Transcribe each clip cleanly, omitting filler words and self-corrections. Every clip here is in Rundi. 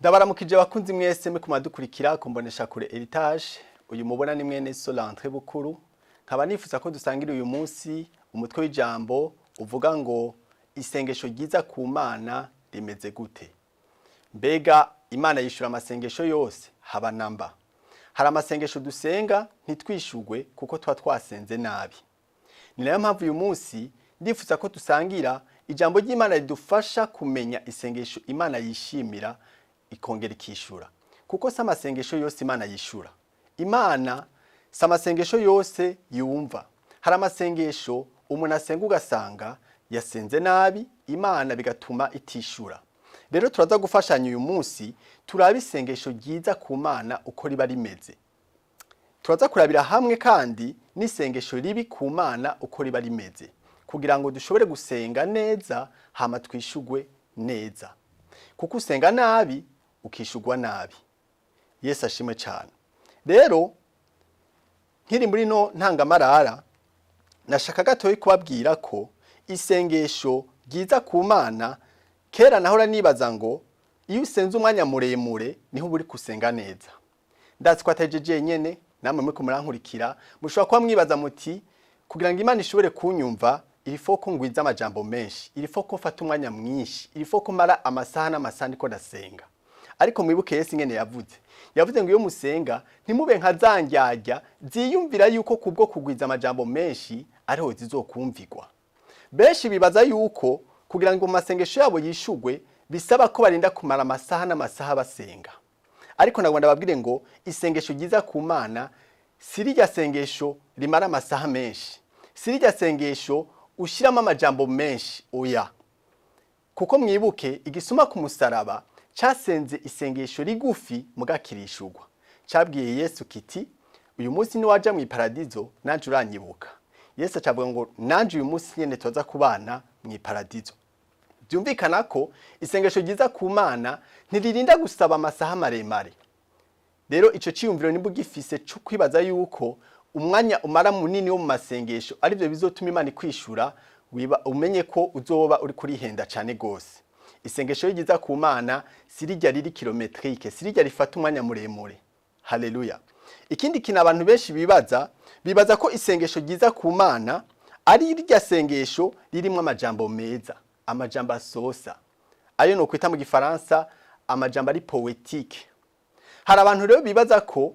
Ndabaramukije abakunzi mwese mwe kumadukurikira kumbonesha kure Heritage. Uyu mubona ni mwene so Landry Bukuru. Nkaba nifuza ko dusangira uyu munsi umutwe w'ijambo uvuga ngo isengesho ryiza ku Mana rimeze gute? Mbega Imana yishura amasengesho yose? Haba namba. Hari amasengesho dusenga ntitwishurwe kuko tuba twasenze nabi. Ni nayo mpamvu uyu munsi ndifuza ko dusangira ijambo ry'Imana ridufasha kumenya isengesho Imana yishimira ikongera ikishura. Kuko si amasengesho yose Imana yishura. Imana si amasengesho yose yumva. Hari amasengesho umuntu asenga ugasanga yasenze nabi, Imana bigatuma itishura. Rero turaza gufashanya uyu munsi turabe isengesho ryiza ku Mana uko riba rimeze. Turaza kurabira hamwe kandi n'isengesho ribi ku Mana uko riba rimeze, kugira ngo dushobore gusenga neza hama twishurwe neza. Kuko usenga nabi ukishurwa nabi. Yesu ashimwe cyane. Rero nkiri muri no ntangamarara, nashaka gatoyi kubabwira ko isengesho ryiza ku Mana, kera nahora nibaza ngo iyo usenze umwanya muremure niho uba uri gusenga neza. Ndazi ko atari je nyene, namwe muriko murankurikira mushobora kuba mwibaza muti kugira ngo Imana ishobore kunyumva il faut ko ngwiza amajambo menshi, il faut ko mfata umwanya mwinshi, il faut ko mara amasaha n'amasaha ndiko ndasenga. Ariko mwibuke Yesu ingene yavuze. Yavuze ngo iyo musenga ntimube nka za ndyarya ziyumvira yuko kubwo kugwiza amajambo menshi ariho zizokumvirwa. Benshi bibaza yuko kugira ngo masengesho yabo yishurwe bisaba ko barinda kumara amasaha n'amasaha basenga. Ariko nagomba ndababwire ngo isengesho ryiza ku Mana si rirya sengesho rimara amasaha menshi, si rirya sengesho ushiramo amajambo menshi, oya. Kuko mwibuke igisuma ku musaraba casenze isengesho rigufi muga kirishurwa. Cabwiye Yesu kiti uyu munsi niwaja mu iparadizo nanje uranyibuka. Yesu acavuga ngo nanje uyu munsi nyene tuza kubana mu iparadizo. Byumvikana ko isengesho ryiza ku Mana ntiririnda gusaba amasaha maremare. Rero ico ciyumviro nimba ugifise co kwibaza yuko umwanya umara munini wo mu masengesho arivyo bizotuma Imana ikwishura, umenye ko uzoba uri kurihenda cane gose. Isengesho ryiza ku Mana si rirya riri kilométrique, si rirya rifata umwanya muremure. Haleluya. Ikindi kintu abantu benshi bibaza ko isengesho ryiza ku Mana ari rirya sengesho ririmwo amajambo meza, amajambo asosa, ayo no kwita mu gifaransa amajambo ari poétique. Hari abantu rero bibaza ko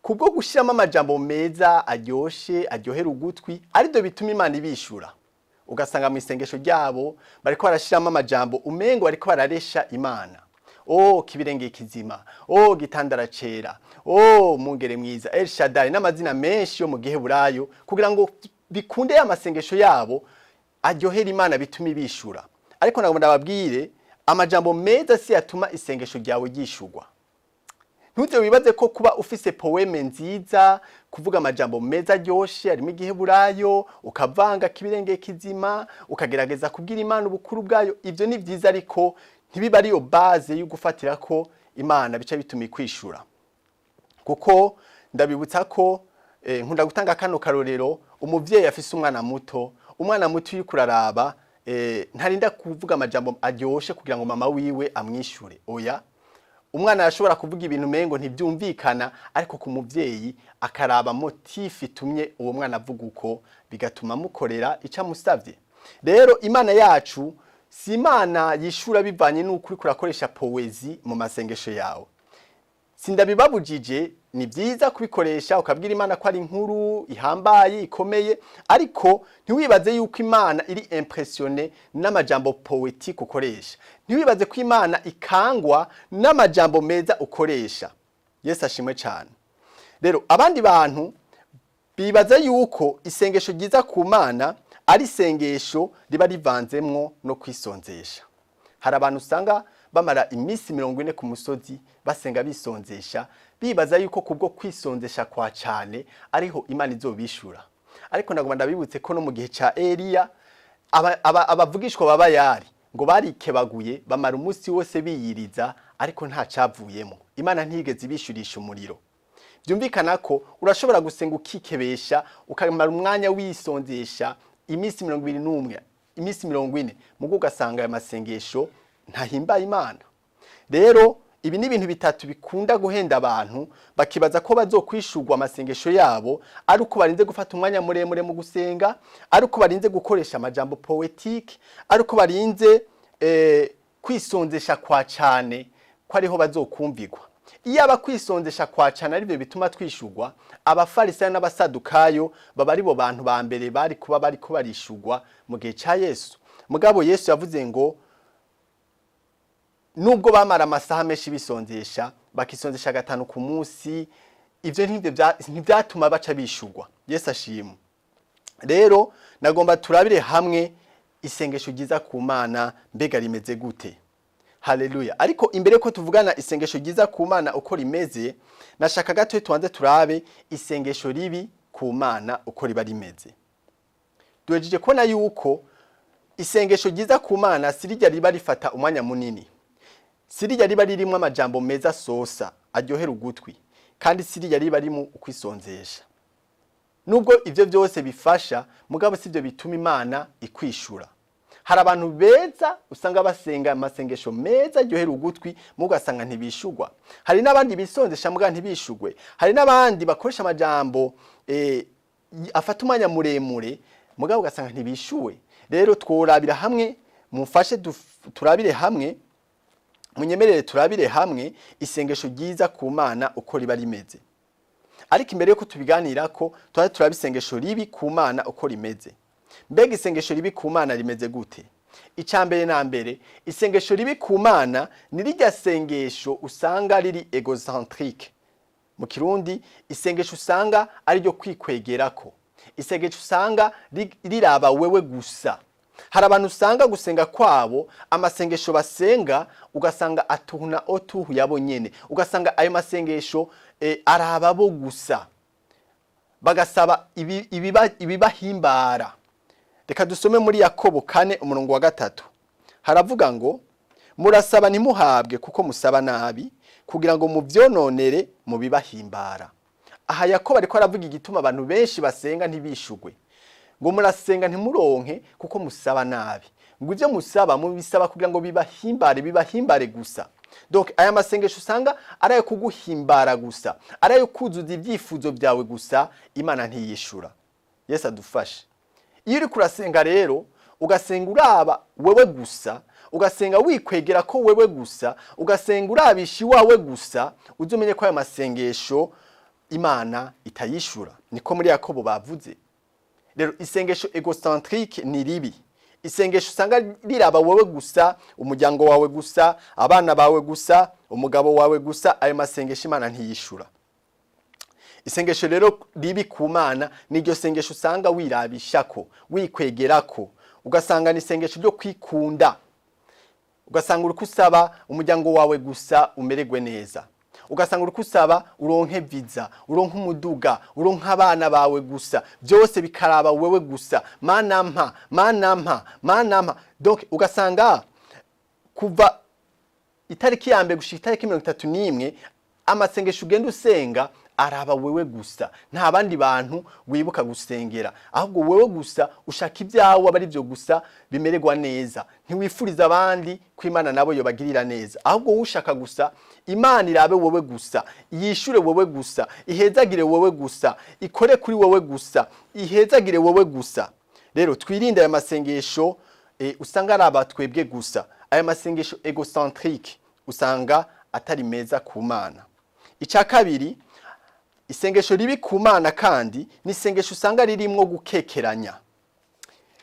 kubwo gushiramo amajambo meza aryoshe, aryohera ugutwi, arivyo bituma Imana ibishura. Ugasanga mu isengesho ryabo bariko barashiramo amajambo umengo bariko bararesha Imana. Oh kibirengeye kizima, oh gitandara cera, oh mungere mwiza, El Shaddai, n'amazina menshi yo mu giheburayo, kugira ngo bikunde ya masengesho yabo aryohera Imana bituma ibishura. Ariko nagomba ndababwire amajambo meza si yatuma isengesho ryawe ryishurwa. Ntuze wibaze ko kuba ufise poème nziza, kuvuga amajambo meza aryoshe harimo igiheburayo, ukavanga kibirengeye kizima, ukagerageza kubwira Imana ubukuru bwayo, ivyo ni vyiza, ariko ntibiba ariyo base yo gufatira ko Imana bica bituma ikwishura. Kuko ndabibutsa ko nkunda gutanga kano karorero, umuvyeyi afise umwana muto, umwana muto iyo kuraraba ntarinda kuvuga amajambo aryoshe kugira ngo mama wiwe amwishure, oya. Umwana arashobora kuvuga ibintu mengo ntibyumvikana, ariko ku muvyeyi akaraba motif itumye uwo mwana avuga uko, bigatuma amukorera ico amusavye. Rero Imana yacu si Imana yishura bivanye n'uko uriko urakoresha poésie mu masengesho yawe. Sindabibabujije, ni byiza kubikoresha ukabwira Imana ko ari inkuru ihambaye ikomeye, ariko ntiwibaze yuko Imana iri impressionnée n'amajambo poétique ukoresha. Ntiwibaze ko Imana ikangwa n'amajambo meza ukoresha. Yesu ashimwe cyane. Rero abandi bantu bibaza yuko isengesho ryiza ku Mana ari isengesho riba rivanzemwo no kwisonzesha. Hari abantu usanga bamara iminsi 40 ku musozi basenga bisonzesha, bibaza yuko kubwo kwisonzesha kwa cyane ariho Imana izobishura. Ariko ndagomba ndabibutse ko no mu gihe ca Eliya abavugishwa baba yari ngo barikebaguye bamara umunsi wose biyiriza, ariko nta cavuyemo. Imana ntiyigeze ibishurisha umuriro. Byumvikana ko urashobora gusenga ukikebesha, ukamara umwanya wisonzesha iminsi 21, iminsi 40, mugo ugasanga aya masengesho ntahimbaye Imana. Rero Ibi ni ibintu bitatu bikunda guhenda abantu, bakibaza ko bazokwishurwa amasengesho yabo ari uko barinze gufata umwanya muremure mu gusenga, ari uko barinze gukoresha amajambo poétique, ari uko barinze kwisonzesha kwa cane, ko ariho bazokumvirwa. Iyo aba kwisonzesha kwa cane arivyo bituma twishurwa, Abafarisayo n'Abasadukayo baba aribo bantu ba mbere bari kuba bariko barishurwa mu gihe ca Yesu. Mugabo Yesu yavuze ngo nubwo bamara amasaha menshi bisonzesha, bakisonzesha gatanu ku munsi, ivyo ntivyatuma baca bishurwa. Yesu ashimwe. Rero nagomba turabire hamwe isengesho ryiza ku Mana mbega rimeze gute. Haleluya! Ariko imbere ko tuvugana isengesho ryiza ku Mana uko rimeze, nashaka gato tubanze turabe isengesho ribi ku Mana uko riba rimeze. Duhejeje kubona yuko isengesho ryiza ku Mana si rirya riba rifata umwanya munini, si rirya riba ririmwo amajambo meza asosa aryohera ugutwi, kandi si rirya riba ririmo ukwisonzesha. Nubwo ivyo byose bifasha, mugabo sivyo bituma Imana ikwishura. Hari abantu beza usanga basenga amasengesho meza aryohera ugutwi, mugasanga ntibishurwa. Hari n'abandi bisonzesha muga ntibishurwe. Hari n'abandi bakoresha amajambo afata umwanya muremure, mugabo ugasanga ntibishuwe. Rero tworabira hamwe, mufashe turabire hamwe, munyemerere turabire hamwe isengesho ryiza ku Mana uko riba rimeze. Ariko imbere yuko tubiganirako, tuba turaba isengesho ribi ku Mana uko rimeze. Mbega isengesho ribi ku Mana rimeze gute? Icya mbere na mbere, isengesho ribi ku Mana ni rirya sengesho usanga riri égocentrique. Mu Kirundi, isengesho usanga ari ryo kwikwegerako, isengesho usanga riraba wewe gusa. Hari abantu usanga gusenga kwabo, amasengesho basenga, ugasanga atuhuna otuhu yabo nyene, ugasanga ayo masengesho araba bo gusa, bagasaba ibibahimbara. Reka dusome muri Yakobo 4 umurongo wa 3. Haravuga ngo: "Murasaba ntimuhabwe kuko musaba nabi, kugira ngo muvyononere mu bibahimbara." Aha Yakobo ariko aravuga igituma abantu benshi basenga ntibishugwe, ngo murasenga ntimuronke kuko musaba nabi, ngo ivyo musaba mubisaba kugira ngo bibahimbare, bibahimbare gusa. Donc aya masengesho usanga ari ayo kuguhimbara gusa, ari ayo kuzuza ibyifuzo byawe gusa, Imana ntiyishura. Yesu adufashe. Iyo uriko urasenga rero, ugasenga uraba wewe gusa, ugasenga wikwegera ko wewe gusa, ugasenga urabisha iwawe gusa, uzumenye ko ayo masengesho Imana itayishura. Niko muri Yakobo bavuze. Rero isengesho égocentrique ni ribi. Isengesho usanga riraba wowe gusa, umuryango wawe gusa, abana bawe gusa, umugabo wawe gusa, ayo masengesho Imana ntiyishura. Isengesho rero ribi ku Mana niryo sengesho usanga wirabishako, wikwegerako, ugasanga ni isengesho ryo kwikunda, ugasanga uriko usaba umuryango wawe gusa umererwe neza, ugasanga uriko usaba uronke visa, uronke umuduga, uronke abana bawe gusa, byose bikaraba wewe gusa. Mana mpa, Mana mpa, Mana mpa. Donc ugasanga kuva itariki ya 1 gushika itariki 31, amasengesho ugenda usenga araba wewe gusa, nta bandi bantu wibuka gusengera, ahubwo wewe gusa ushaka ibyawe aba ari byo gusa bimererwa neza. Ntiwifuriza abandi ko Imana nabo yobagirira neza, ahubwo wowe ushaka gusa Imana irabe wowe gusa, yishure wowe gusa, ihezagire wowe gusa, ikore kuri wowe gusa, ihezagire wowe gusa. Rero twirinde aya masengesho usanga ari abatwebwe gusa. Aya masengesho égocentrique usanga atari meza ku Mana. Icya kabiri, isengesho ribi ku Mana kandi ni isengesho usanga ririmwo gukekeranya.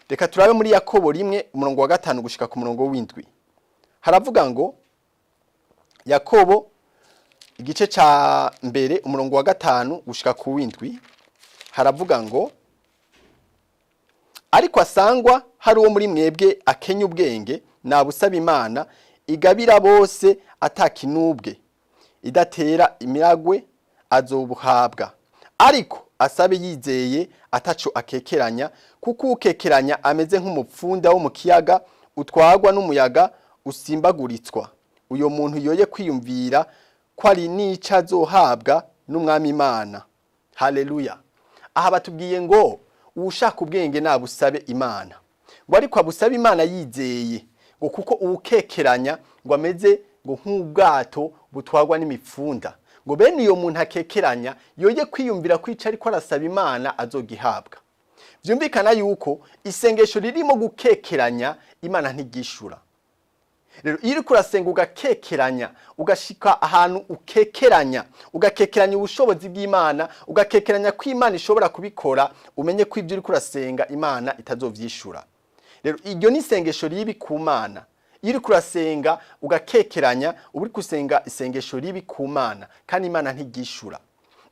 Reka turabe muri Yakobo 1 umurongo wa 5 gushika ku murongo w'7. Haravuga ngo, Yakobo igice ca 1 umurongo wa 5 gushika ku w'7, haravuga ngo: "Ariko asangwa hari uwo muri mwebwe akenya ubwenge, nabusaba Imana igabira bose atakinubwe, idatera imiragwe, azobuhabwa. Ariko asabe yizeye ataco akekeranya, kuko ukekeranya ameze nk'umupfunda wo mu kiyaga utwagwa n'umuyaga usimbaguritswa. Uyo muntu yoye kwiyumvira ko ari n'ico azohabwa n'Umwami Imana." Haleluya! Aha batubwiye ngo uwushaka ubwenge nabusabe Imana, ngo ariko abusabe Imana yizeye, ngo kuko uwukekeranya ngo ameze ngo nk'umupfunda wo mu kiyaga utwagwa n'umuyaga. ngo nk'ubwato butwarwa n'imipfunda. Ngo bene iyo muntu akekeranya yoye kwiyumvira kwica ariko arasaba Imana azogihabwa. Vyumvikana yuko isengesho ririmo gukekeranya Imana ntigishura. Rero iyo uriko urasenga ugakekeranya, ugashika ahantu ukekeranya, ugakekeranya ubushobozi bw'Imana, ugakekeranya ko Imana ishobora kubikora, umenye ko ibyo uriko urasenga Imana itazovyishura. Rero iryo ni isengesho ribi ku Mana. Iyo uriko urasenga ugakekeranya, uba uriko usenga isengesho ribi ku Mana, kandi Imana ntigishura.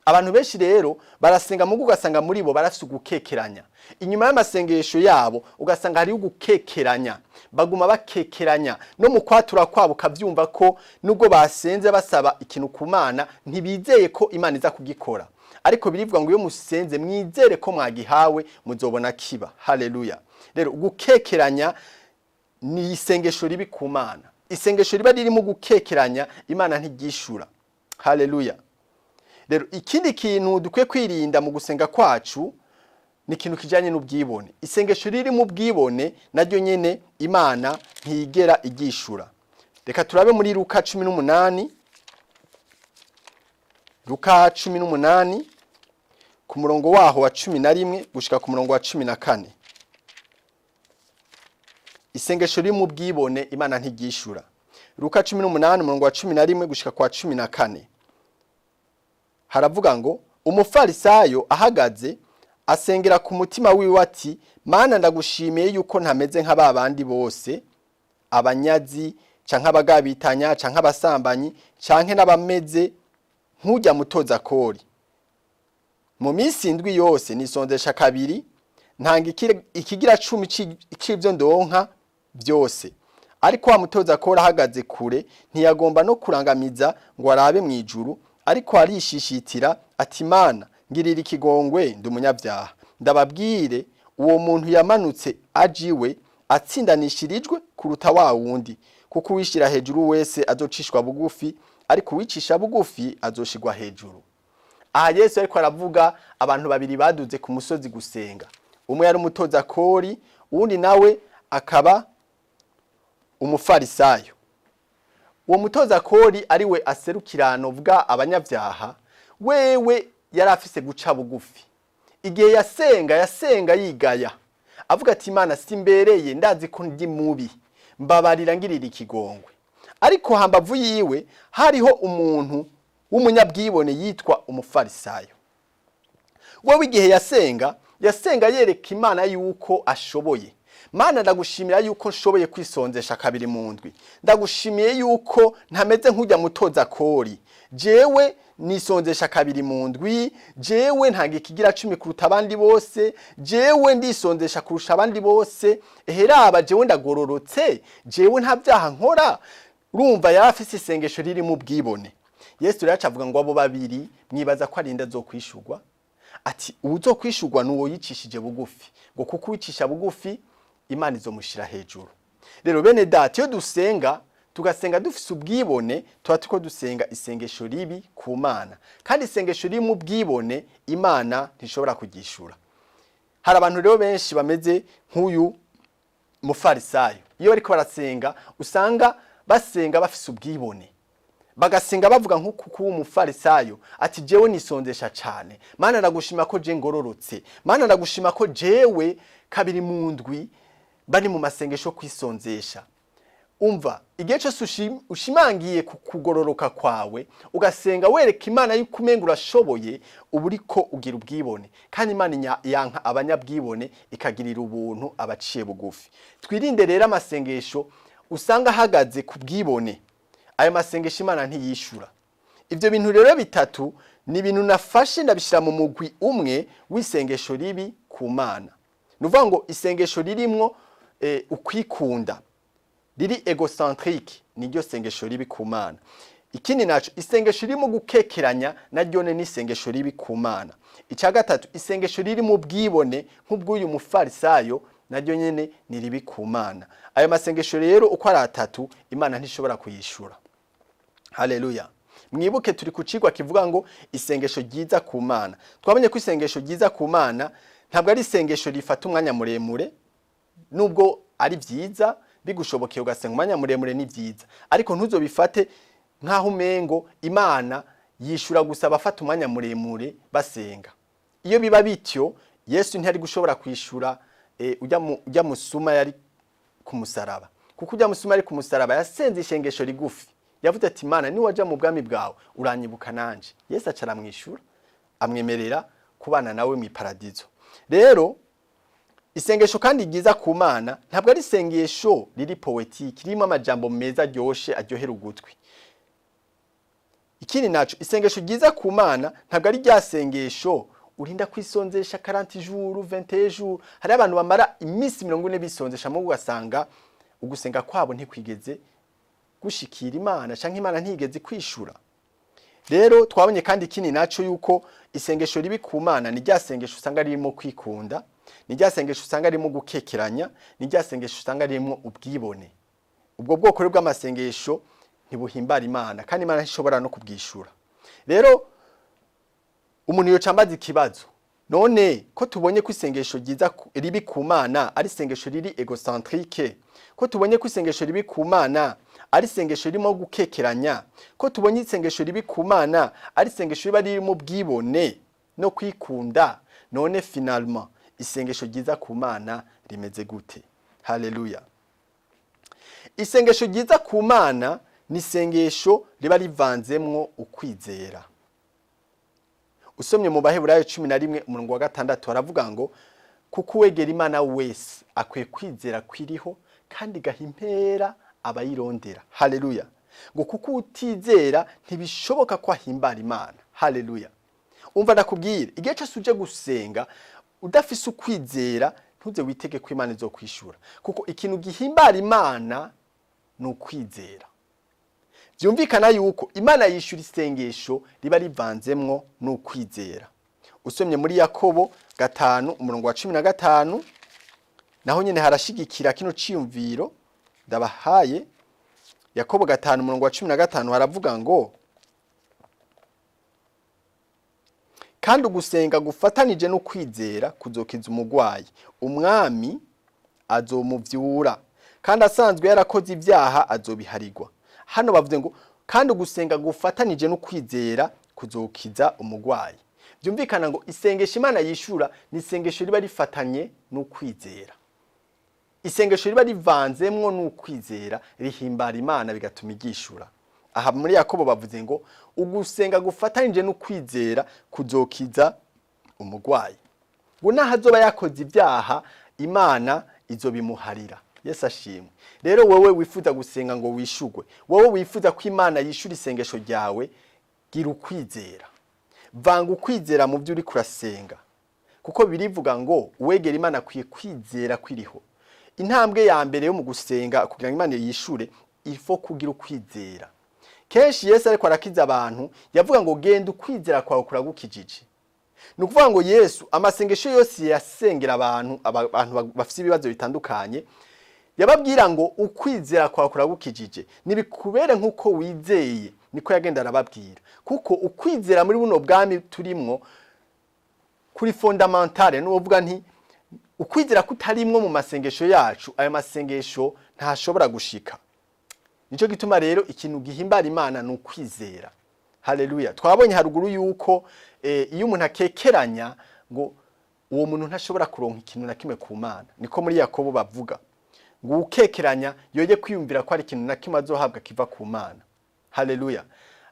Abantu benshi rero barasenga, mugo ugasanga muri bo barafise ugukekeranya. Inyuma y'amasengesho yabo ugasanga hariho ugukekeranya, baguma bakekeranya no mu kwatura kwabo, ukavyumva ko nubwo basenze basaba ikintu ku Mana, ntibizeye ko Imana iza kugikora. Ariko birivuga ngo iyo musenze mwizere ko mwagihawe, muzobona kiba. Haleluya! Rero gukekeranya ni isengesho ribi ku Mana. Isengesho riba ririmo gukekeranya, Imana ntigishura. Haleluya! Rero ikindi kintu dukwiye kwirinda mu gusenga kwacu ni ikintu kijanye n'ubwibone. Isengesho riri mu bwibone naryo nyene Imana ntiyigera igishura. Reka turabe muri Luka 18, Luka 18, ku murongo waho wa 11 gushika ku murongo wa 14. Isengesho riri mu bwibone Imana ntigishura. Luka 18, umurongo wa 11 gushika kwa 14, haravuga ngo: "Umufarisayo ahagaze asengera ku mutima wiwe ati: Mana, ndagushimiye yuko ntameze nka ba bandi bose, abanyazi canke abagabitanya canke abasambanyi canke n'abameze nk'ujya mutoza kori. Mu minsi indwi yose nisonzesha kabiri, ntanga ikigira cumi c'ivyo ndonka byose. Ariko wa mutoza kori ahagaze kure, ntiyagomba no kurangamiza ngo arabe mu ijuru, ariko arishishitira ati: Mana, ngirira ikigongwe, ndi umunyabyaha. Ndababwire, uwo muntu yamanutse ajiwe atsindanishirijwe kuruta wa wundi, kuko uwishira hejuru wese azocishwa bugufi, ariko uwicisha bugufi azoshirwa hejuru." Aha Yesu ariko aravuga abantu babiri baduze ku musozi gusenga. Umwe yari umutoza kori, uwundi nawe akaba umufarisayo. Uwo mutoza kori, ariwe aserukira novuga abanyabyaha, wewe yari afise guca bugufi. Igihe yasenga, yasenga yigaya, avuga ati: "Imana, simbereye, ndazi ko ndi mubi, mbabarira, ngirira ikigongwe." Ariko hambavu yiwe hariho umuntu w'umunyabwibone yitwa umufarisayo. Wewe igihe yasenga, yasenga yereka Imana yuko ashoboye. "Mana, ndagushimira yuko nshoboye kwisonzesha kabiri mu ndwi. Ndagushimiye yuko ntameze nk'ujya mutoza kori. Jewe nisonzesha kabiri mu ndwi, jewe ntanga ikigira cumi kuruta abandi bose, jewe ndisonzesha kurusha abandi bose. Eheraba, jewe ndagororotse, jewe nta byaha nkora." Urumva yari afise isengesho ririmo ubwibone. Yesu rero aca avuga ngo: "Abo babiri mwibaza ko ari nde azokwishurwa?" Ati: "Uwuzokwishurwa ni uwo yicishije bugufi," ngo kuko uwicisha bugufi Imana izomushira hejuru. Rero bene data, iyo dusenga tugasenga dufise ubwibone, tuba turiko dusenga isengesho ribi ku Mana, kandi isengesho riri mu bwibone Imana ntishobora kugishura. Hari abantu rero benshi bameze nk'uyu mufarisayo. Iyo bariko barasenga, usanga basenga bafise ubwibone, bagasenga bavuga nk'uku kuba umufarisayo ati: "Jewe nisonzesha cane. Mana, ndagushima ko je ngororotse. Mana, ndagushima ko jewe kabiri mu ndwi bari mu masengesho kwisonzesha." Umva, igihe cyose ushimangiye ku kugororoka kwawe, ugasenga wereka Imana yuko umenga urashoboye, uba uriko ugira ubwibone, kandi Imana yanka abanyabwibone, ikagirira ubuntu abaciye bugufi. Twirinde rero amasengesho usanga ahagaze ku bwibone. Ayo masengesho Imana ntiyishura. Ibyo bintu rero bitatu ni ibintu nafashe ndabishyira mu mugwi umwe w'isengesho ribi ku Mana. Ni ukuvuga ngo isengesho ririmwo ukwikunda, riri égocentrique, niryo sengesho ribi ku Mana. Ikindi naco, isengesho ririmo gukekeranya, naryo ni isengesho ribi ku Mana. Icya gatatu, isengesho riri mu bwibone nk'ubw'uyu mufarisayo, naryo nyene ni ribi ku Mana. Ayo masengesho rero uko ari atatu, Imana ntishobora kuyishura. Haleluya! Mwibuke turi ku cigwa kivuga ngo isengesho ryiza ku Mana. Twabonye ko isengesho ryiza ku Mana ntabwo ari isengesho rifata umwanya muremure, nubwo ari vyiza. Bigushobokeye ugasenga umwanya muremure ni byiza, ariko ntuzobifate nk'aho umengo Imana yishura gusa abafata umwanya muremure basenga. Iyo biba bityo, Yesu ntiyari gushobora kwishura ujya musuma yari ku musaraba, kuko ujya musuma yari ku musaraba yasenze ishengesho rigufi. Yavuze ati: "Imana, niwaja mu bwami bwawe uranyibuka nanje." Yesu aca aramwishura, amwemerera kubana nawe mu iparadizo. Rero isengesho kandi ryiza ku Mana ntabwo ari isengesho riri poétique, ririmo amajambo meza aryoshe, aryohera ugutwi. Ikindi naco, isengesho ryiza ku Mana ntabwo ari rya sengesho urinda kwisonzesha 40 jours, 21 jours. Hari abantu bamara iminsi 40 bisonzesha, mu ugasanga ugusenga kwabo ntikwigeze gushikira Imana, canke Imana ntigeze kwishura. Rero twabonye kandi ikindi naco, yuko isengesho ribi ku Mana ni rya sengesho usanga ririmo kwikunda, ni rya sengesho usanga ririmo gukekeranya, ni rya sengesho usanga ririmo ubwibone. Ubwo bwoko rero bw'amasengesho ntibuhimbara Imana, kandi Imana ntishobora no kubwishura. Rero umuntu yoca ambaza ikibazo: none ko tubonye ko isengesho ryiza ribi ku Mana ari isengesho riri égocentrique, ko tubonye ko isengesho ribi ku Mana ari isengesho ririmo gukekeranya, ko tubonye isengesho ribi ku Mana ari isengesho riba ririmo ubwibone no kwikunda, none finalement isengesho ryiza ku Mana rimeze gute? Haleluya! Isengesho ryiza ku Mana ni isengesho riba rivanzemwo ukwizera. Usomye mu Baheburayo 11 umurongo wa 6, haravuga ngo: "Kuko uwegera Imana wese akwiye kwizera kwiriho, kandi igaha impera abayirondera." Haleluya! Ngo kuko utizera ntibishoboka ko ahimbara Imana. Haleluya! Umva ndakubwire, igihe cyose uje gusenga udafise ukwizera, ntuze witege ko Imana izokwishura, kuko ikintu gihimbara Imana ni ukwizera. Byumvikana yuko Imana yishyura isengesho riba rivanzemwo n'ukwizera. Usomye muri Yakobo 5 umurongo wa 15, naho nyine harashigikira kino ciyumviro ndabahaye. Yakobo 5 umurongo wa 15 haravuga ngo: "Kandi ugusenga gufatanije no kwizera kuzokiza umugwayi, Umwami azomuvyura, kandi asanzwe yarakoze ibyaha azobiharigwa." Hano bavuze ngo: "Kandi ugusenga gufatanije no kwizera kuzokiza umugwayi." Byumvikana ngo isengesho Imana yishura ni isengesho riba rifatanye n'ukwizera. Isengesho riba rivanzemwo n'ukwizera rihimbara Imana, bigatuma igishura. Aha muri Yakobo bavuze ngo: "Ugusenga gufatanije n'ukwizera kuzokiza umugwayi," ngo naho azoba yakoze ibyaha, Imana izobimuharira. Yesu ashimwe! Rero wowe wifuza gusenga ngo wishugwe, wowe wifuza ko Imana yishura isengesho ryawe, gira ukwizera, vanga ukwizera mu byo uri kurasenga, kuko birivuga ngo: "Uwegera Imana akwiye kwizera kwiriho." Intambwe ya mbere yo mu gusenga kugira ngo Imana yishure, il faut kugira ukwizera. Kenshi Yesu ariko arakiza abantu yavuga ngo: "Genda, ukwizera kwawe kuragukijije." Ni ukuvuga ngo Yesu amasengesho yose yasengera abantu, abantu bafite ibibazo bitandukanye, yababwira ngo: "Ukwizera kwawe kuragukijije, nibikubere nk'uko wizeye." Niko yagenda arababwira, kuko ukwizera muri buno bwami turimwo kuri fondamentale. Nuvuga nti ukwizera kutarimwo mu masengesho yacu, ayo masengesho ntashobora gushika. Nico gituma rero ikintu gihimbara Imana ni ukwizera. Haleluya! Twabonye haruguru yuko iyo umuntu akekeranya, ngo uwo muntu ntashobora kuronka ikintu na kimwe ku Mana. Niko muri Yakobo bavuga ngo: "Ukekeranya yoye kwiyumvira ko ari ikintu na kimwe azohabwa kiva ku Mana." Haleluya!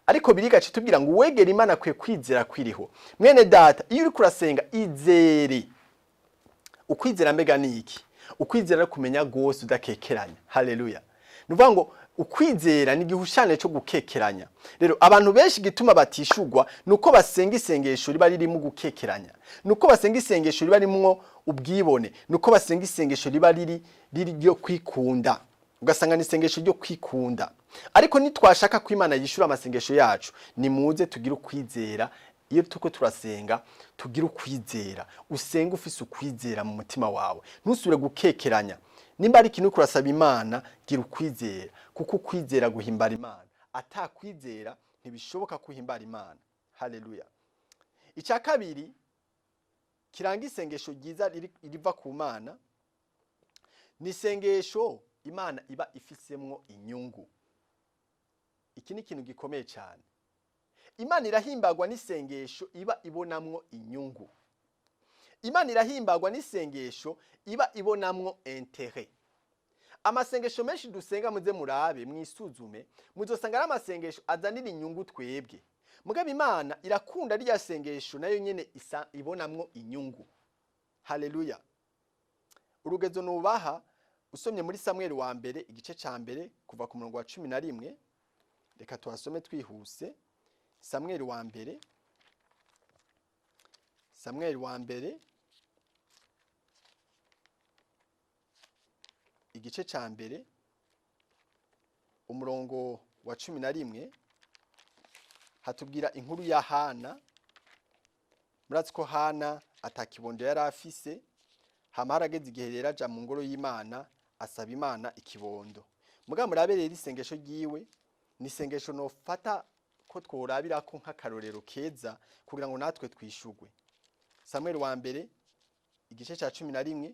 Ariko birigace tubwira ngo: "Uwegera Imana akwiye kwizera kwiriho." Mwene data, iyo uri kurasenga, izere. Ukwizera mbega ni iki? Ukwizera no kumenya rwose udakekeranya. Haleluya! Ni ukuvuga ngo ukwizera ni igihushane cyo gukekeranya. Rero abantu benshi gituma batishugwa nuko basenga isengesho riba ririmo gukekeranya, nuko basenga isengesho riba rimwo ubwibone, nuko basenga isengesho riba riri ryo kwikunda. Ugasanga ni isengesho ryo kwikunda. Ariko nitwashaka ko Imana yishura amasengesho yacu, nimuze tugire ukwizera. Iyo tuko turasenga, tugire ukwizera. Usenga ufise ukwizera mu mutima wawe, ntusubire gukekeranya. Nimba ari ikintu uriko urasaba Imana, gira ukwizera, kuko ukwizera guhimbara Imana. Atakwizera ntibishoboka kuhimbara Imana. Haleluya! Icya kabiri kiranga isengesho ryiza riva ku Mana ni isengesho Imana iba ifisemwo inyungu. Iki ni ikintu gikomeye cyane. Imana irahimbagwa n'isengesho iba ibonamwo inyungu. Imana irahimbagwa n'isengesho iba ibonamwo intérêt. Amasengesho menshi dusenga, muze murabe mwisuzume, muzosanga ari amasengesho azanira inyungu twebwe. Mugabo Imana irakunda rya sengesho nayo nyene isa ibonamwo inyungu. Haleluya! Urugezo nubaha, usomye muri Samweli wa mbere igice ca mbere kuva ku murongo wa 11. Reka tuhasome twihuse. Samweli wa mbere, Samweli wa mbere igice ca mbere umurongo wa 11, hatubwira inkuru ya Hana. Murazi ko Hana atakibondo yari afise. Hama harageze igihe rero aja mu ngoro y'Imana, asaba Imana ikibondo. Mugabo murabe rero isengesho ryiwe, ni isengesho nofata ko tworabirako nk'akarorero keza kugira ngo natwe twishugwe. Samweli wa mbere igice ca 11,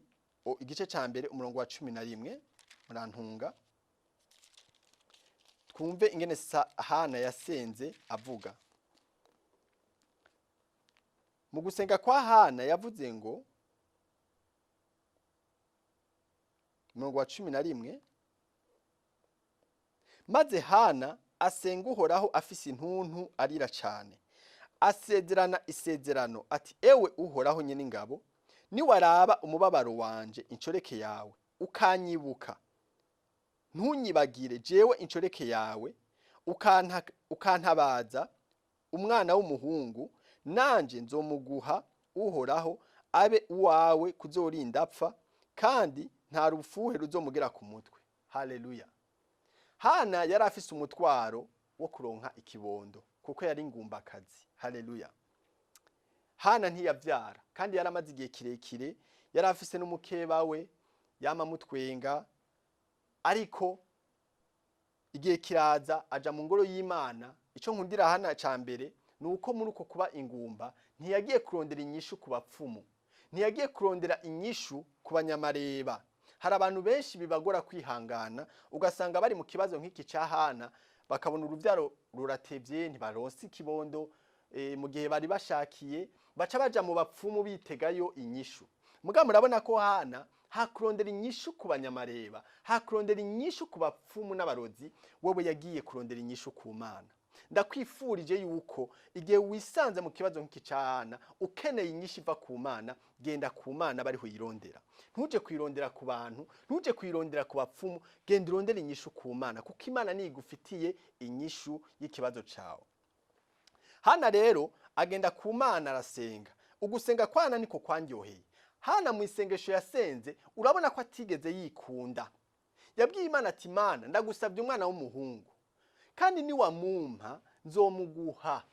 igice ca mbere umurongo wa 11, murantunga, twumve ingene Hana yasenze avuga. Mu gusenga kwa Hana yavuze ngo, umurongo wa 11: "Maze Hana asenga Uhoraho afise intuntu, arira cane, asezerana isezerano ati: 'Ewe Uhoraho nyene ingabo, niwaraba umubabaro wanje incoreke yawe, ukanyibuka, ntunyibagire jewe incoreke yawe, ukantabaza umwana w'umuhungu, nanje nzomuguha Uhoraho abe uwawe kuzorinda apfa, kandi nta rufuhe ruzomugera ku mutwe.'" Haleluya! Hana yari afise umutwaro wo kuronka ikibondo kuko yari ingumbakazi. Haleluya! Hana ntiyavyara, kandi yari amaze igihe kirekire, yari afise n'umukeba we yama amutwenga. Ariko igihe kiraza aja mu ngoro y'Imana. Ico nkundira Hana ca mbere ni uko muri uko kuba ingumba ntiyagiye kurondera inyishu ku bapfumu, ntiyagiye kurondera inyishu ku banyamareba. Hari abantu benshi bibagora kwihangana, ugasanga bari mu kibazo nk'iki ca Hana, bakabona uruvyaro ruratevye, ntibaronse ikibondo mu gihe bari bashakiye, baca baja mu bapfumu bitegayo inyishu. Mugabo murabona ko Hana hakurondera inyishu ku banyamareba, hakurondera inyishu ku bapfumu n'abarozi, wewe yagiye kurondera inyishu ku Mana. Ndakwifurije yuko igihe wisanze mu kibazo nk'iki ca Hana, ukeneye inyishu iva ku Mana, genda ku Mana bariho uyirondera. Ntuje kuyirondera ku bantu, ntuje kuyirondera ku bapfumu, genda urondere inyishu ku Mana, kuko Imana niyo igufitiye inyishu y'ikibazo cawe. Hana rero agenda ku Mana, arasenga. Ugusenga kwa Hana niko kwanryoheye. Hana mu isengesho yasenze, urabona ko atigeze yikunda. Yabwiye Imana ati: "Mana, ndagusabye umwana w'umuhungu, kandi niwamumpa nzomuguha,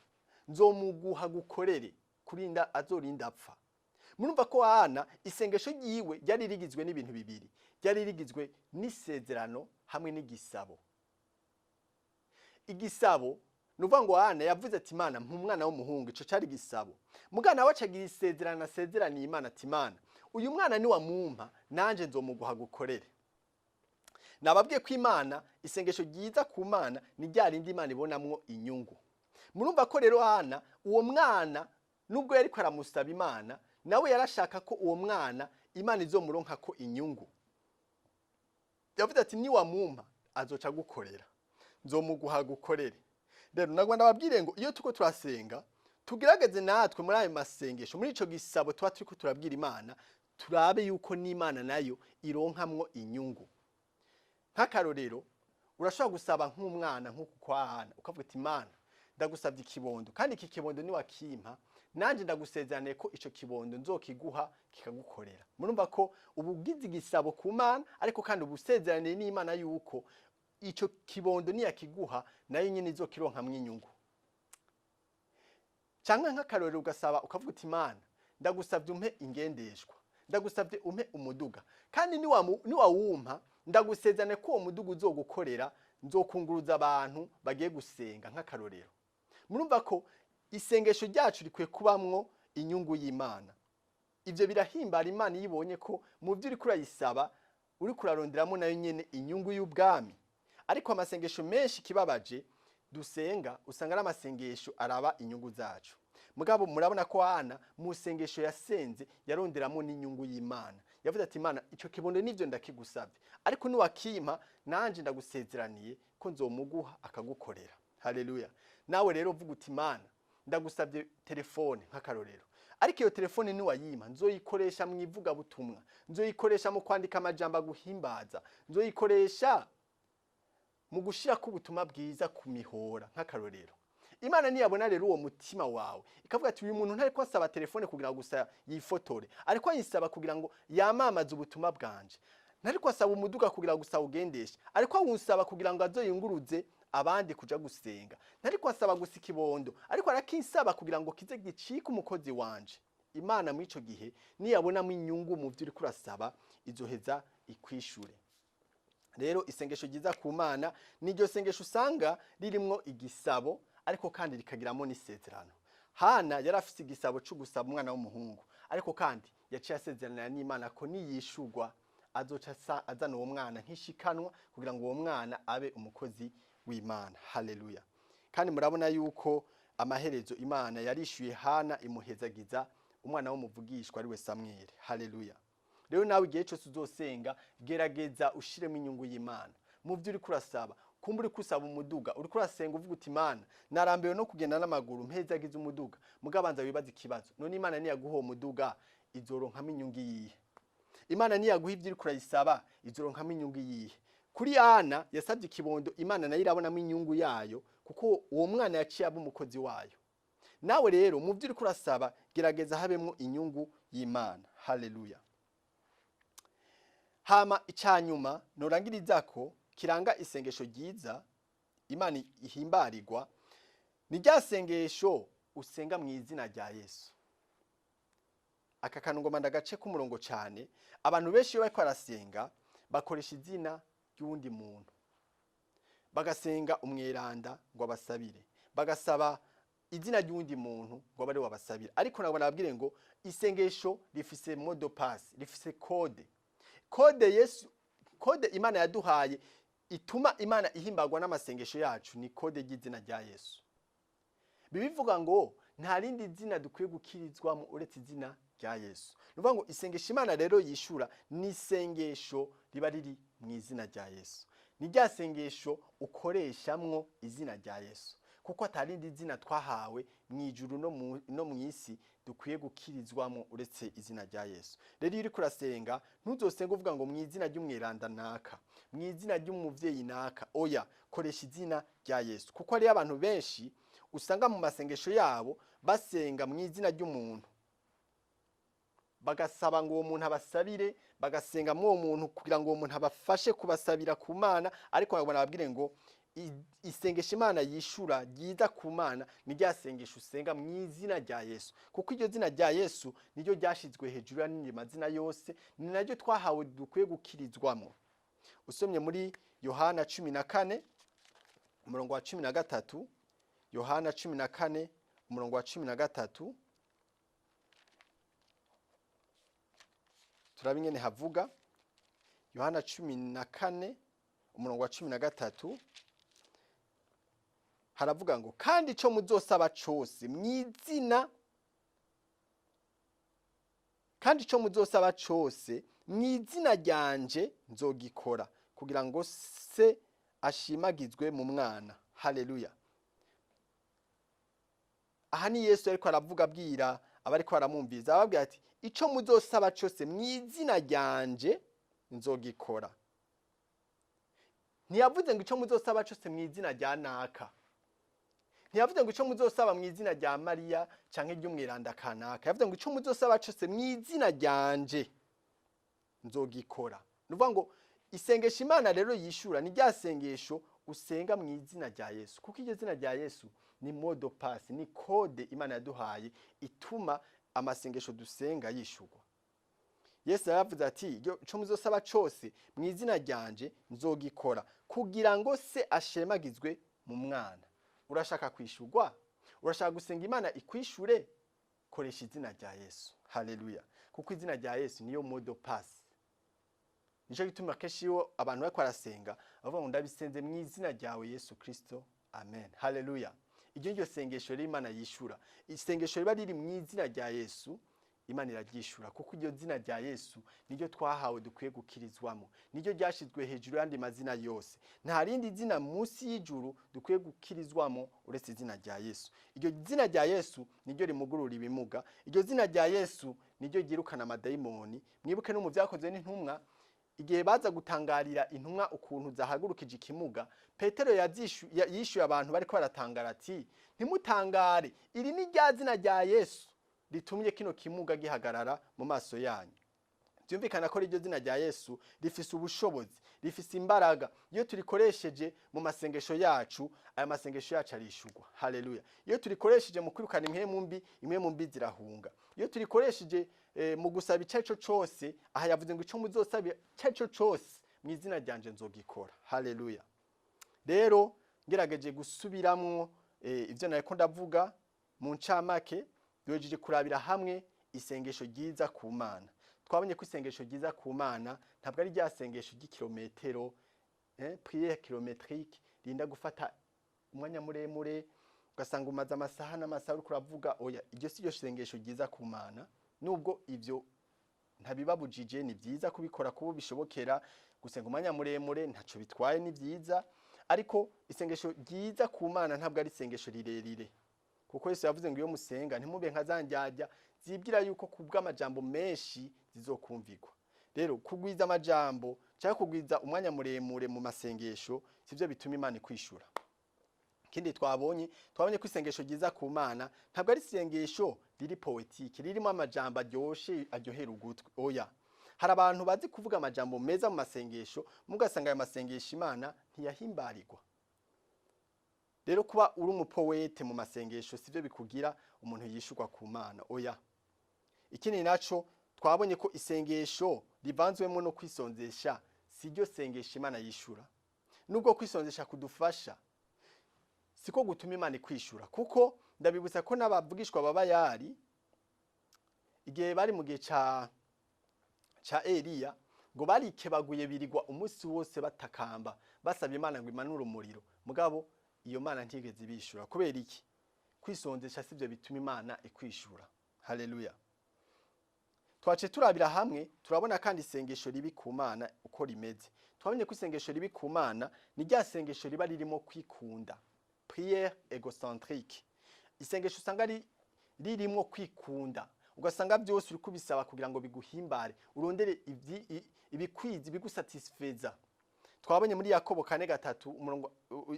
nzomuguha gukorere kurinda azorinda apfa." Murumva ko Hana isengesho ryiwe ryari rigizwe n'ibintu bibiri: ryari rigizwe n'isezerano hamwe n'igisabo. Igisabo ni ukuvuga ngo Hana yavuze ati: "Imana, mpa umwana w'umuhungu." Ico cari igisabo. Mugana we acagira isezerano asezeraniye Imana ati: "Imana, uyu mwana niwamumpa nanje nzomuguha gukorere." Nababwiye ko Imana, isengesho ryiza ku Mana ni rya rindi Imana ibonamwo inyungu. Murumva ko rero Hana uwo mwana, nubwo yariko aramusaba Imana, nawe yarashaka ko uwo mwana Imana izomuronkako inyungu. Yavuze ati: "Niwamumpa azoca agukorera, nzomuguha gukorere." Rero nagwa ndababwire ngo iyo turiko turasenga, tugerageze natwe muri ayo masengesho, muri ico gisabo tuba turiko turabwira Imana, turabe yuko n'Imana nayo ironkamwo inyungu. Nk'akarorero, urashobora gusaba nk'umwana nk'uku kwa Hana, ukavuga ati: "Imana, ndagusabye ikibondo, kandi iki kibondo niwakimpa nanje ndagusezeraniye ko ico kibondo nzokiguha kikagukorera." Murumva ko uba ugize igisabo ku Mana, ariko kandi uba usezeraniye n'Imana yuko ico kibondo niyakiguha nayo nyene izokironkamwo inyungu. Canke nk'akarorero, ugasaba ukavuga uti: "Imana, ndagusabye umpe ingendeshwa, ndagusabye umpe umuduga, kandi niwawumpa ndagusezerane ko uwo muduga uzogukorera, nzokunguruza abantu bagiye gusenga." Nk'akarorero, murumva ko isengesho ryacu rikwiye kubamwo inyungu y'Imana. Ivyo birahimbara Imana iyo ibonye ko mu vyo uriko urayisaba. uri kuraronderamo nayo nyene inyungu y'ubwami. Ariko amasengesho menshi kibabaje dusenga usanga ari amasengesho araba inyungu zacu. Mugabo murabona ko Hana mu sengesho yasenze yaronderamo n'inyungu y'Imana. Yavuze ati Imana ico kibondo nivyo ndakigusavye, ariko niwakimpa nanje ndagusezeraniye ko nzomuguha akagukorera. Haleluya. Nawe rero uvuga uti Imana ndagusavye telefone nk'akarorero, ariko iyo telefone niwayimpa nzoyikoresha mu ivugabutumwa, nzoyikoresha mu kwandika amajambo aguhimbaza, nzoyikoresha mu gushirako ubutumwa bwiza ku mihora nk'akarorero. Imana niyabona rero uwo mutima wawe ikavuga ati uyu muntu ntariko asaba telefone kugira ngo gusa yifotore, ariko ayisaba kugira ngo yamamaze ubutumwa bwanje, ntariko asaba umuduga kugira ngo gusa awugendeshe, ariko awusaba kugira ngo azoyunguruze abandi kuja gusenga, ntariko asaba gusa ikibondo, ariko arakinsaba kugira ngo kize gicike umukozi wanje. Imana muri ico gihe niyabonamo inyungu mu vyo uriko urasaba izoheza ikwishure. Rero isengesho ryiza ku Mana ni iryo sengesho usanga ririmwo igisabo ariko kandi rikagiramo n'isezerano. Hana yari afise igisabo co gusaba umwana w'umuhungu, ariko kandi yaciye asezeranira n'Imana ko niyishurwa azoca azana uwo mwana nk'ishikanwa kugira ngo uwo mwana abe umukozi w'Imana. Haleluya. Kandi murabona yuko amaherezo Imana yarishuye Hana imuhezagiza umwana w'umuvugishwa ariwe Samweli. Haleluya. Rero nawe igihe cyose uzosenga gerageza ushiremo inyungu y'Imana mu byo uriko urasaba. Kumba uriko usaba umuduga, uriko urasenga uvuga uti Imana narambiwe no kugenda n'amaguru, mpezagize umuduga. Mugabanza wibaza ikibazo, none Imana niyaguha uwo muduga izoronkamo inyungu iyihe? Imana niyaguha ivyo uriko urayisaba izoronkamo inyungu iyihe? Kuri Ana yasabye ikibondo, Imana nayo irabonamo inyungu yayo kuko uwo mwana yaciye aba umukozi wayo. Nawe rero mu byo uriko urasaba gerageza habemwo inyungu y'Imana. Haleluya. Hama icanyuma norangirizako kiranga isengesho ryiza Imana ihimbarirwa ni rya sengesho usenga mu izina rya Yesu. Aka kantu ngoma ndagace k'umurongo cyane. Abantu benshi iyo bariko barasenga bakoresha izina ry'uwundi muntu, bagasenga umweranda ngo abasabire, bagasaba izina ry'uwundi muntu ngo abe ariwe abasabira. Ariko ntabwo nababwire ngo isengesho rifise mot de passe, rifise code. Code Yesu, code Imana yaduhaye ituma Imana ihimbagwa n'amasengesho yacu ni code ry'izina rya Yesu. Bibivuga ngo nta rindi zina dukwiye gukirizwamo uretse izina rya Yesu. Nuvuga ngo isengesho Imana rero yishura ni isengesho riba riri mu izina rya Yesu. Ni rya sengesho ukoreshamwo izina rya Yesu, kuko atarindi zina twahawe mu ijuru no mu isi dukwiye gukirizwamo uretse izina rya Yesu. Rero iyo uriko urasenga ntuzosenge uvuga ngo mu izina ry'umweranda naka, mu izina ry'umuvyeyi naka. Oya, koresha izina rya Yesu, kuko hariyo abantu benshi usanga mu masengesho yabo basenga mu izina ry'umuntu, bagasaba ngo uwo muntu abasabire, bagasenga mu uwo muntu kugira ngo uwo muntu abafashe kubasabira ku Mana. Ariko nkabona babwire ngo isengesho Imana yishura ryiza ku Mana ni rya sengesho usenga mu izina rya Yesu, kuko iryo zina rya Yesu niryo ryashizwe hejuru y'andi mazina yose, ni naryo twahawe dukwiye gukirizwamo. Usomye muri Yohana 14 umurongo wa 13, Yohana 14 umurongo wa 13, turaba ingene havuga. Yohana 14 umurongo wa 13 haravuga ngo kandi ico muzosaba cose mw'izina, kandi ico muzosaba cose mw'izina ryanje nzogikora, kugira ngo se ashimagizwe mu mwana. Haleluya. Aha ni Yesu ariko aravuga abwira abariko baramwumviriza, ababwira ati ico muzosaba cose mw'izina ryanje nzogikora. Ntiyavuze ngo ico muzosaba cose mw'izina rya naka, ntiyavuze ngo ico muzosaba mw'izina rya Mariya canke ry'umweranda kanaka. Yavuze ngo ico muzosaba cose mw'izina ryanje nzogikora. Nuvuga ngo isengesho Imana rero yishura ni rya sengesho usenga mw'izina rya Yesu, kuko iryo zina rya Yesu ni mot de passe, ni code Imana yaduhaye ituma amasengesho dusenga yishurwa. Yesu yaravuze ati ico muzosaba cose mw'izina ryanje nzogikora, kugira ngo se ashemagizwe mu mwana. Urashaka kwishurwa? Urashaka gusenga Imana ikwishure? Koresha izina rya Yesu. Haleluya. Kuko izina rya Yesu niyo mot de passe. Nico gituma kenshi iyo abantu bariko barasenga bavuga ngo ndabisenze mu izina ryawe Yesu Kristo, amen, haleluya. Iryo niryo sengesho rero Imana yishura. Isengesho riba riri mu izina rya Yesu, Imana iraryishura, kuko iryo zina rya Yesu niryo twahawe dukwiye gukirizwamo, niryo ryashizwe hejuru y'andi mazina yose. Nta rindi zina munsi y'ijuru dukwiye gukirizwamo uretse izina rya Yesu. Iryo zina rya Yesu niryo rimugurura ibimuga, iryo zina rya Yesu niryo ryirukana amadayimoni. Mwibuke no mu Vyakozwe n'Intumwa, igihe baza gutangarira intumwa ukuntu zahagurukije ikimuga, Petero yishuye abantu bariko baratangara ati ntimutangare, iri ni rya zina rya Yesu ritumye kino kimuga gihagarara mu maso yanyu. Byumvikana ko iryo zina rya Yesu rifise ubushobozi, rifise imbaraga. Iyo turikoresheje mu masengesho yacu, aya masengesho yacu arishurwa. Haleluya. Iyo turikoresheje mu kwirukana impwemu mbi, impwemu mbi zirahunga. Iyo turikoresheje mu gusaba ico arico cose, aha yavuze ngo ico muzosaba ico arico cose mu izina ryanje nzogikora. Haleluya. Rero ngerageje gusubiramwo ivyo nariko ndavuga mu ncamake, duhejeje kurabira hamwe isengesho ryiza ku Mana. Twabonye ko isengesho ryiza ku Mana ntabwo ari rya sengesho ry'ikirometero, prière kilométrique, rinda gufata umwanya muremure ugasanga umaze amasaha n'amasaha uriko uravuga. Oya, iryo si ryo sengesho ryiza ku Mana. Nubwo ivyo ntabibabujije, ni vyiza kubikora kubo bishobokera, gusenga umwanya muremure ntaco bitwaye, ni vyiza. Ariko isengesho ryiza ku Mana ntabwo ari isengesho rirerire, kuko Yesu yavuze ngo iyo musenga ntimube nka za ndyarya zibwira yuko kubw'amajambo menshi zizokumvirwa. Rero kugwiza amajambo cyangwa kugwiza umwanya muremure mu masengesho sivyo bituma Imana ikwishura. Ikindi twabonye ko isengesho ryiza ku Mana ntabwo ari isengesho riri poétique, ririmo amajambo aryoshe aryohera ugutwi. Oya, hari abantu bazi kuvuga amajambo meza mu masengesho, mugasanga ayo masengesho Imana ntiyahimbarirwa. Rero kuba uri umupoète mu masengesho sivyo bikugira umuntu yishurwa ku Mana. Oya. Ikindi naco twabonye ko isengesho rivanzwemo no kwisonzesha siryo sengesho Imana yishura. Nubwo kwisonzesha kudufasha, siko gutuma Imana ikwishura, kuko ndabibutsa ko n'abavugishwa baba yari igihe bari mu gihe ca Eliya ngo barikebaguye birigwa umunsi wose batakamba basabye Imana ngo imanure umuriro, mugabo iyo Mana ntigeze ibishura. Kubera iki? Kwisonzesha sivyo bituma Imana ikwishura. Haleluya. Twace turabira hamwe, turabona kandi isengesho ribi ku Mana uko rimeze. Twabonye ko isengesho ribi ku Mana ni rya sengesho riba ririmo kwikunda, prière égocentrique. Isengesho usanga ririmo kwikunda, ugasanga byose uri kubisaba kugira ngo biguhimbare, urondere ibikwizi ibigusatisfeza. Twabonye muri Yakobo 4:3 umurongo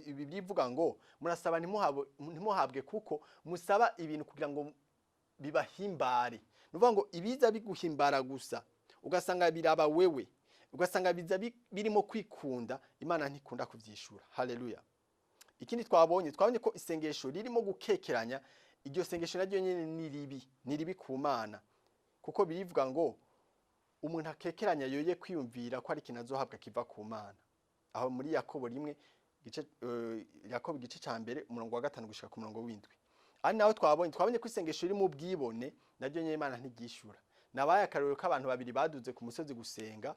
ibi bivuga ngo murasaba ntimuhabwe kuko musaba ibintu kugira ngo bibahimbare. Nuvuga ngo ibiza biguhimbara gusa, ugasanga biraba wewe, ugasanga biza birimo kwikunda, Imana ntikunda kuvyishura. Haleluya. Ikindi twabonye ko isengesho ririmo gukekeranya, iryo sengesho naryo nyene ni ribi, ni ribi ku Mana, kuko birivuga ngo umuntu akekeranya yoye kwiyumvira ko ari ikintu azohabwa kiva ku Mana. Aho muri Yakobo rimwe gice, Yakobo igice ca mbere umurongo wa 5 gushika ku murongo w'7. Ari naho twabonye ko isengesho riri mu bwibone naryo nyene Imana ntiryishura. Nabaye akarorero k'abantu babiri baduze ku musozi gusenga.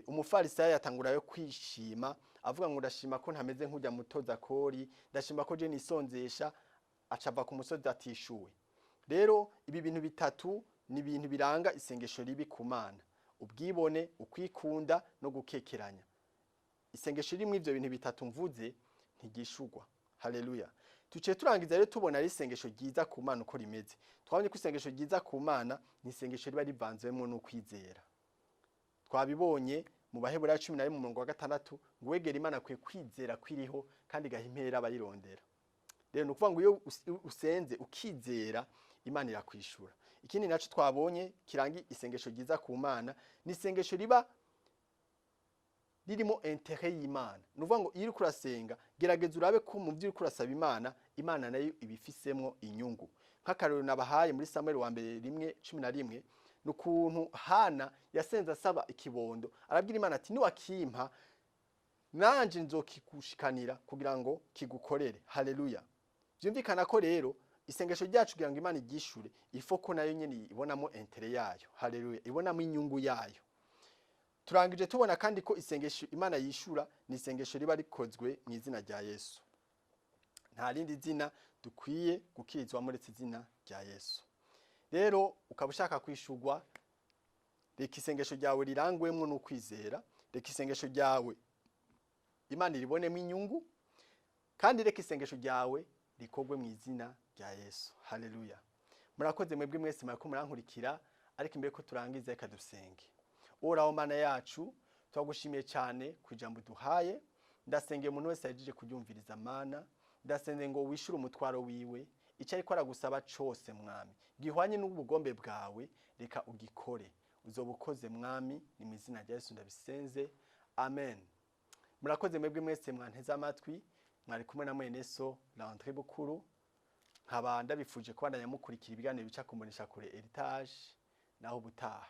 Umufarisayo yatangura yo kwishima avuga ngo ndashima ko ntameze nk'ujya mutoza kori, ndashima ko je nisonzesha, acava ku musozi atishuwe. Rero ibi bintu bitatu ni ibintu biranga isengesho ribi ku Mana: ubwibone, ukwikunda no gukekeranya. Isengesho rimwe ivyo bintu bitatu mvuze ntigishurwa. Haleluya. Tuciye turangiza rero tubona ari isengesho ryiza ku Mana uko rimeze. Twabonye ko isengesho ryiza ku Mana ni isengesho riba rivanzwemo n'ukwizera. Twabibonye mu Baheburayo 11 umurongo wa 6 ngo wegera Imana akwiye kwizera kwiriho kandi igaha impera abayirondera. Rero ni ukuvuga ngo iyo usenze ukizera, Imana irakwishura. Ikindi naco twabonye kiranga isengesho ryiza ku Mana ni isengesho riba ririmo intérêt y'Imana. Ni ukuvuga ngo iyo uriko urasenga, gerageza urabe ko mu vyo uriko urasaba Imana, Imana nayo ibifisemwo inyungu. Nk'akarorero nabahaye muri Samuel wa mbere 1:11, ni ukuntu Hana yasenze asaba ikibondo, arabwira Imana ati niwakimpa nanje nzokigushikanira kugira ngo kigukorere. Haleluya. Vyumvikana ko rero isengesho ryacu kugira ngo Imana iryishure, ifo ko nayo nyene ibonamo intérêt yayo. Haleluya. Ibonamo inyungu yayo. Turangije tubona kandi ko isengesho Imana yishura ni isengesho riba rikozwe mu izina rya Yesu. Nta rindi zina dukwiye gukirizwamo uretse izina rya Yesu. Rero ukaba ushaka kwishurwa, reka isengesho ryawe rirangwemwo n'ukwizera, reka isengesho ryawe Imana iribonemo inyungu, kandi reka isengesho ryawe rikorwe mu izina rya Yesu. Haleluya. Murakoze mwebwe mwese mwariko murankurikira, ariko imbere ko turangiza reka dusenge. Uhoraho Mana yacu, turagushimiye cyane ku ijambo duhaye. Ndasengeye umuntu wese yahejeje kuryumviriza Mana, ndasengeye ngo wishure umutwaro wiwe, icyo ariko aragusaba cose Mwami, gihwanye n'ubugombe bwawe, reka ugikore. Uzoba ukoze Mwami, ni mu izina rya Yesu ndabisenze. Amen. Murakoze mwebwe mwese mwanteze amatwi, mwari kumwe na mwene so Landry Bukuru. Nkaba ndabifuje kubandanya mukurikira ibiganiro bica ku mboneshakure Heritage, naho ubutaha.